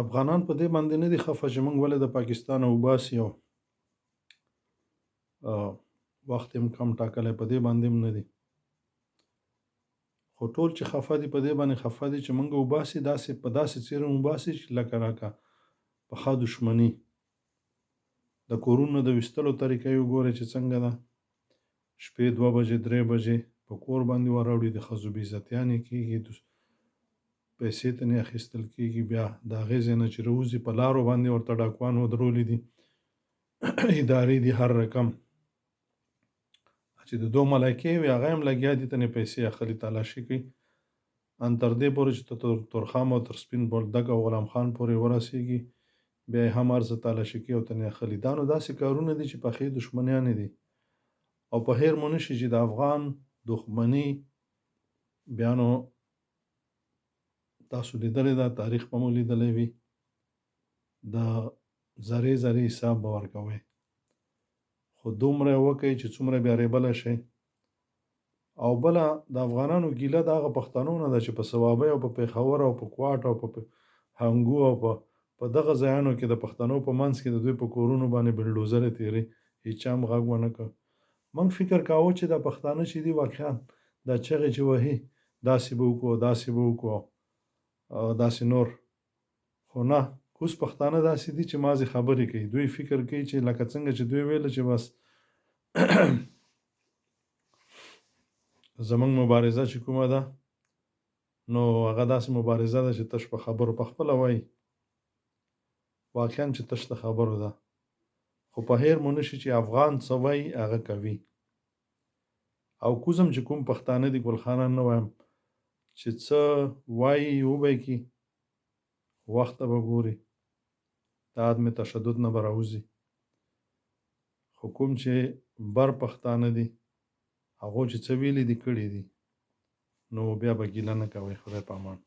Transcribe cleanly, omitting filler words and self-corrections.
افغانان په دې باندې نه دي خفه چې موږ ولې د پاکستانه وباسي او وخت هم کم ټاکلی، په دې باندې هم نه دي. خو ټول چې خفه دي په دې باندې خفه دي چې موږ وباسي، داسې په داسې څېره وباسي چې لکه لکه پخه دښمني. د کورونو د ویستلو طریقه یې وګورئ چې څنګه ده. شپې 2 بجې 3 بجې په کور باندې وراوړي، د ښځو بې عزتیانې کېږي، پیسې ترې اخیستل کېږي، بیا د هغې ځای نه چې راوځي په لارو باندې ورته ډاکوان ودرولي دي، ادارې دي هر رقم چې د دوه ملایکې وي هغه هم لګیا دي تنې پیسې اخلي، تالاشي کوي، ان تر دې پورې چې تر تورخم او تر سپین بولدک او غلام خان پورې ورسېږي، بیا یې هم هر څه تالاشي کوي او تنې اخلي. دا نو داسې کارونه دي چې پخې دښمنیانې دي. او په هېر مو نه شي چې د افغان دښمني بیا نو تاسو لیدلې ده، تاریخ به مو لیدلی وي، د ذرې ذرې حساب به ورکوئ، خو دومره یې وکړئ چې څومره بیا ریبلی شئ. او بله د افغانانو ګیله د هغه پښتنو نه ده چې په صوابۍ او په پېښور او په کوټ او په هنګو او په دغه ځایانو کې د پښتنو په منځ کې د دوی په کورونو باندې بلډوزرې تېرې، هیچا هم غږ ونه کړ. موږ فکر کاوه چې دا پښتانه چې دي واقعا دا چغې چې وهي داسې به وکړو او داسې به وکړو او داسې نور، خو نه، اوس پښتانه داسې دي چې مازې خبرې کوي. دوی فکر کوي چې لکه څنګه چې دوی ویل چې بس زمونږ مبارزه چې کومه ده نو هغه داسې مبارزه ده چې تش په خبرو، په خپله وایي واقعا چې تش د خبرو ده، خو په هېر مو نه شي چې افغان څه وایي هغه کوي. او کوزم چې کوم پښتانه دي، ګل خانان نه وایم، چې څه وایي وبه یې کړي، وخت ته به ګوري، د عدم تشدد نه به راوځي. خو کوم چې بر پښتانه دي هغو چې څه ویلي دي کړي دي، نو بیا به ګیله نه کوئ. خدای په امان.